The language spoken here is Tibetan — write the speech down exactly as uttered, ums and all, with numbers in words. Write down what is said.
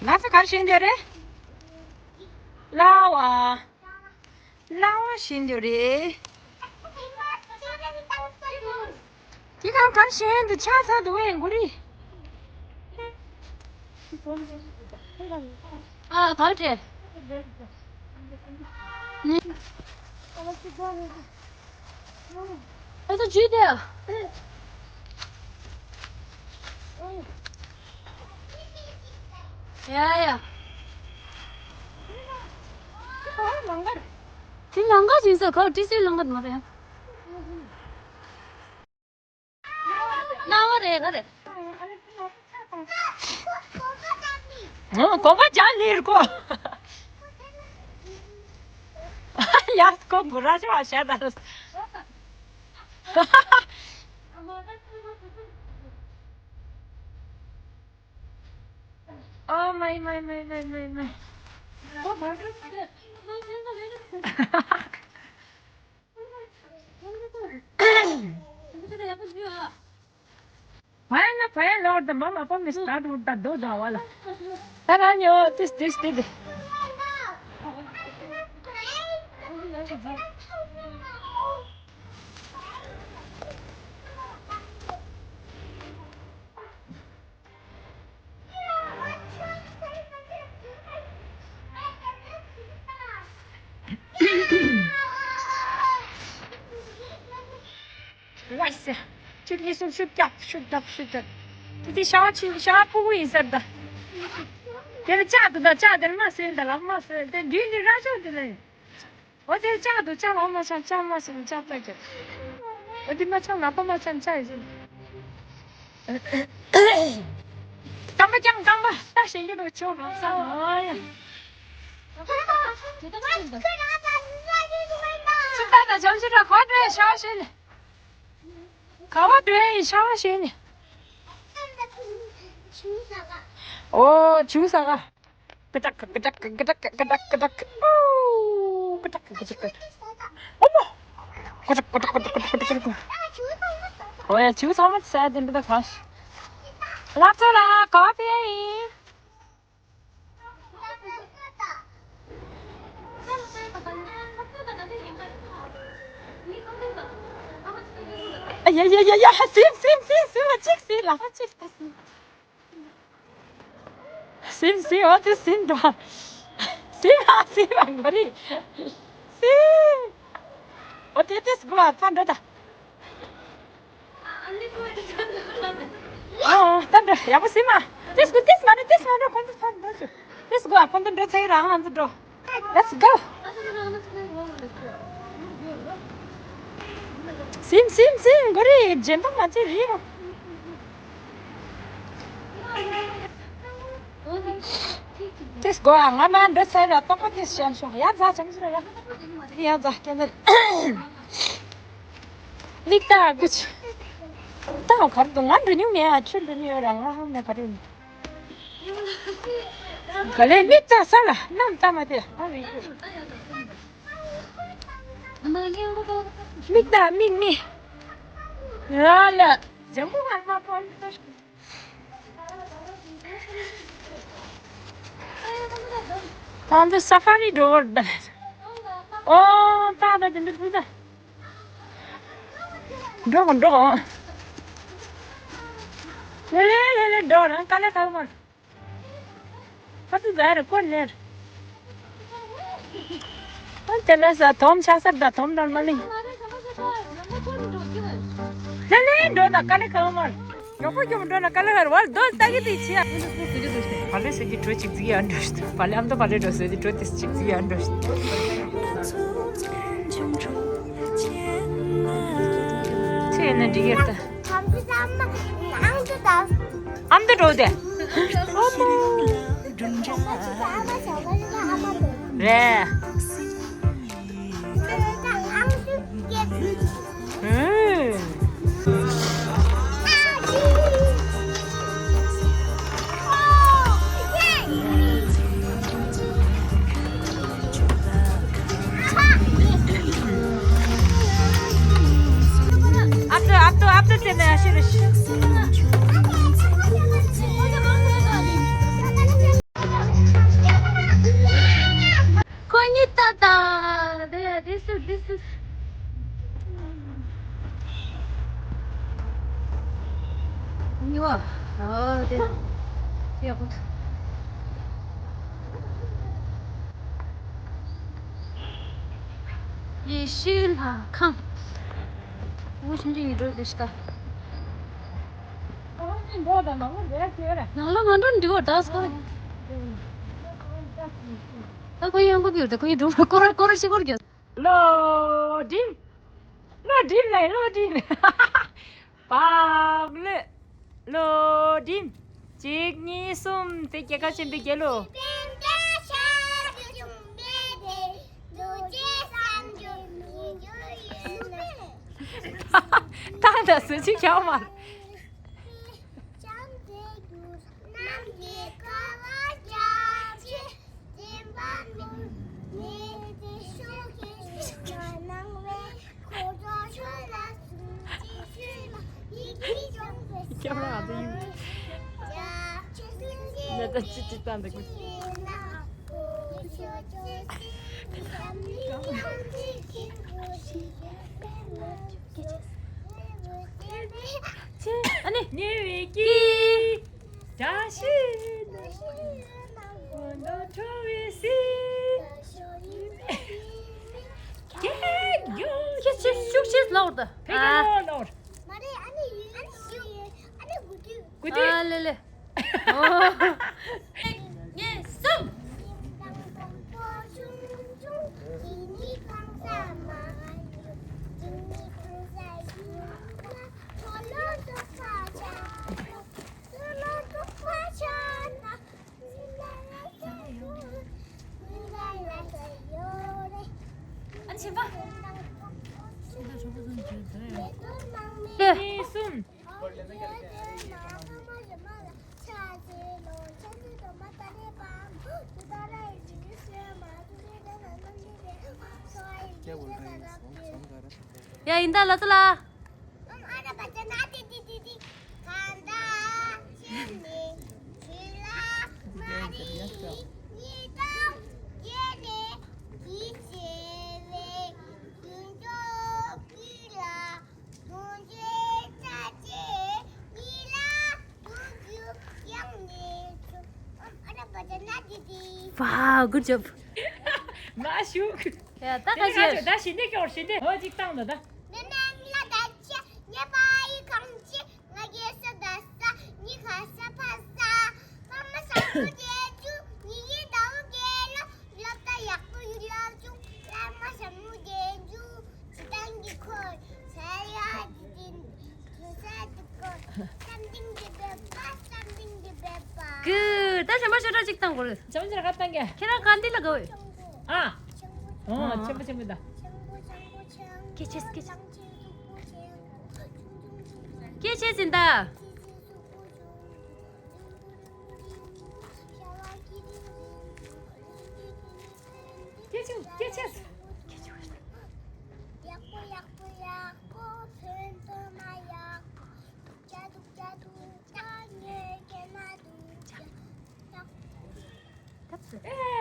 ད་ཚོ་ག་རེ་བྱེད་འདོད་རེད། གླ་བ། གླ་བ་བྱེད་འདོད་རེད། དེ་ག་ག་རེ་བྱེད་འདི་ཆ་ཚ་འདུག་ཨེ་མགོ་རིལ། ཨ་ག་རེ་བྱེད། ནི། ཨ་ད་ཇུས་དེ། ཡ་ཡ། དེ་ལང་ཀ་ཡིན་ས་ག་ཏི་སེ་ལང་ཀ་མ་རེད། གནའ་བ་རེད་ག་རེད། ཨ། གོམ་པ་རྒྱག་ལེར་གོ། ཡ་ཁོ་གུ་ར་ཤོ་བ་ཤ་ད། ཨོ་མའི་མའི་མའི་མའི་མའི། བ་ཡ་ན་བ་ཡ་ལོར་ད་མ་མ་པ་མི་སྟ་རུ་ད་དོ་ད་བ་ལ། ད་ར་ཉོ་ཏིས་ཏིས་ཏི་ཏི། ཝའི་སེ། ཅི་ལི་སུ་ཤུ་རྒྱབ་ཤུ་རྒྱབ་ཤུ་རྒྱབ། དེ་དེ་ཤ་བ་ཆེ་ཤ་བ་ཕྲུ་གུ་ཡིན་ཟེར་ད། དེ་ལ་ལྕགས་འདུག་ད་ལྕགས་དེ་ལ་མ་ཟེར་ད་ལ་མ་ཟེར་དེ་འདུས་ནི་ར་ཤོ་དེ་ལ། འོ་དེ་ལྕགས་འདུག་ལྕགས་ལ་མ་ཆང་ལྕགས་མ་ཟེར་ལྕགས་ལྟ་གི། འོ་དེ་མ་ཆང་ལ་པ་མ་ཆང་ལྕགས་ཡིན་ཟེར། རྐང་པ་རྐྱང་རྐང་པ་ལྟ་ཞེན་གྱི་འདུག་ཆོག་རང་ས་ཨ་ཡ། ཆུ་རྟ་དང་བྱང་ཆུབ་ར་ག་བ་འགྲོ་ཡ་ཤ་བ་ཞེས་ནས། ག་བ་འགྲོ་ཡ་ཡིན་ཤ་བ་ཞེས་ནས། ཨོ་ཆུ་ས་ག་ཀི་ཀྲག་ཀི་ཀྲག་ཀི་ཀྲག་ཀི་ཀྲག་ཀི་ཀྲག་ཨོ་ཀི་ཀྲག་ཀི་ཀྲག་ཨོ་མོ། ཀི་ཀྲག་ཀི་ཀྲག་ཀི་ཀྲག་ཀི་ཀྲག་ཀི་ཀྲག་ཨོ་ཡ་ཆུ་ཚང་མ་ཟ་དེ་འདི་ད་གང་། ང་ཚོ་ལ་ག་བ་ཕེ་ཡིན། ཡ་ཡ་ཡ་ཡ། སིམ་སིམ་སིམ་སིམ་ལ་གཅིག་སིམ་ལ་གཅིག་སིམ། སིམ་སིམ་འོ་དེ་སིམ་འགྲོ། སིམ་ཨ་སིམ་ཨ་མགོ་རིལ། སིམ། འོ་དེ་དེ་སྒོ་ཨ་ཕ་འགྲོ་ད། ཨོ། ད་འགྲོ་ཡག་པོ་ཟིན་མ། ཏིས་ཀུ་ཏིས་མ་རེད་ཏིས་མ་རེད་ཁོང་ཚོ་ཕར་འགྲོ་ཞུ། ཏིས་ཀུ་ཨ་ཁོང་ཚོ་འགྲོ་ཚེ་རང་ང་ཚོ་འགྲོ། Let's go. ཟིན་ཟིན་ཟིན་གོ་རེ་རྗེན་པ་མ་ཚེ་རེད། ཏིས་ཀུ་ཨ་ང་མ་འགྲོ་ཚེ་ར་ཏོག་པ་ཏིས་ཤན་ཤོག་ཡ་ཛ་ཆམ་ཤོག་ཡ། ཡ་ཛ་ཀེ་ནེ། མིག་ལྟ་དགོས། ལྟ་བ་གར་འདུག་ང་འགྲོ་མྱོང་མེད་ཨ། ཁྱོད་འགྲོ་མྱོང་ཡོད་ར་ང་ཧང་མེད་ག་རེ་ཡིན། ག་ལེ་མིག་ལྟ་ས་ལ་གནམ་ལྟ་མ་དེ། མིག་ལྟ་མིག་མིག་ཡ་ལ་ཇམ་མོ་ཧར་མ་ཕོན། ད་འདི་སཱ་ཕ་རི་འགྲོ་བར་འདུག་ཨོ་ད་ད་འདི་འདི་འདི་འདི། འགྲོ་འགྲོ། ལེ་ལེ་ལེ་ལེ་འགྲོ་རང་དཀའ་ལས་ཁག་མ། ཁ་ཏུ་ཟ་རེ་ཀོ་ལེར། ཨ་དེ་ལ་ས་དོམ་ཆ་སར་ད་དོམ་ནོར་མ་ལིང་། ལེ་ལེ་འགྲོ་ད་དཀའ་ལས་ཁག་མ། མགྱོགས་པོ་མགྱོགས་པོ་འགྲོ་ན་དཀའ་ལས་ཁག་བར་དོ་ལྟ་གི་དེ་ཆི་ཡ། བ་ལེ་ཟེར་གྱི་གྲོ་ཅིག་ཙིག་ཡ་འགྲོ་ཤི། བ་ལེ་ཨམ་ཏོ་བ་ལེ་འགྲོ་ཟེར་གྱི་གྲོ་ཏིས་ཅིག་ཙིག་ཡ་འགྲོ་ཤི། ཚེ་ནི་འགྲིག་ཡོད་ད། ཨམ་ཏོ་འགྲོ་དེ། ཨོ་མོ། རེད། After, after, after ten, I should. ཨོ་དེ་དེ་ཡག་པོ། ཡེ་ཤུའི་ལྷ་ཁང་། ཨོ་ཤིན་ཅི་ཡི་འགྲོ་དེ་ཤི་ད། ནང་ལོགས་ང་འགྲོ་འདི་བོ་ད་སོ། ད་ཁོ་ཡང་གོ་གི་ཡོད་ད། ཁོ་ཡི་འགྲོ་སྐོར་སྐོར་ཤི་སྐོར་གྱི། བློ་སྒྲིམ། བློ་སྒྲིམ་ལེ་བློ་སྒྲིམ། བག་ལེབ། བློ་སྒྲིམ། གཅིག་གཉིས་གསུམ། དེ་རྒྱལ་ཁ་ཆེན་པོའི་རྒྱལ་ལོ། ཏང་དང་སུ་གཅིག་ཀྱང་མ། ཨ་ནི། ཉེ་བའི་སྐྱིད། བཀྲ་ཤིས་ནོར་བུ་འཁྲུངས་པའི་གཟིགས། ཁྱེད་ཀྱི་ཤུགས་ཆེ་ལོར་ད། ཕེ་ཀ་ལོར་ལོར། མ་རེད། ཨ་ནི་ཡུལ་ཨ་ནི་ཡུལ་ཨ་ནི་དགུ་དུས། དགུ་དུས། ཨ་ལེ་ལེ། ཨོ། ངས་གསུམ། ཨ་ཆེན་པ། གཉིས་གསུམ། ཡ་ཡིན་ད་ལ་ཚ་ལ། Wow, good job. མ་ཞུགས། ཡ་ད་ག་ཞིག་ད་ཞི་འདི་སྐྱོར་ཞི་འདི་འོ་ཅིག་བཏང་ད་ད། མེ་མེ་ལ་ད་ཆེ་ཉེ་པ་ཡི་གང་ཆེ། ང་རྒྱལ་ས་ད་ས་ཉི་ཁ་ས་ཕ་ས། པ་མ་ས་བུ་རྒྱལ་ཅུ་ཉི་ཡི་ཟླ་བོ་རྒྱལ་ལོ། ལོ་ད་ཡག་པོ་ཡི་ལ་ཅུ་ལ་མ་ས་མུ་རྒྱལ་ཅུ་ཇི་ཏང་གི་ཁོར་ས་ཡ་ཇི་ཏིན་ཇི་ས་ཏི་ཁོར་སམ་ཏིང་གི་བེ་པ་སམ་ཏིང་གི་བེ་པ། གུ་ད་ཞན་པ་ཤོ་ཏྲ་ཅིག་བཏང་གོ་རེ། ཆམ་ཆ་ག་བཏང་གི། ཁྱེད་རང་ག་འདི་ལ་གོ་བས། ཨ། ཆེན་པོ་ཆེན་པོ་ད། སྐད་ཆེ་སྐད་ཆེ། སྐད་ཆེ་ཟིན་ད། སྐད་ཆེ་སྐད་ཆེ། སྐད་ཆེ། ཡག་པོ་ཡག་པོ་ཡག་པོ་ཕན་ཚུན་མ་ཡག་པོ། ཅ་དུག་ཅ་དུག་ད་ཉེ་གེ་ན་དུག་ཅ། ཡག་པོ།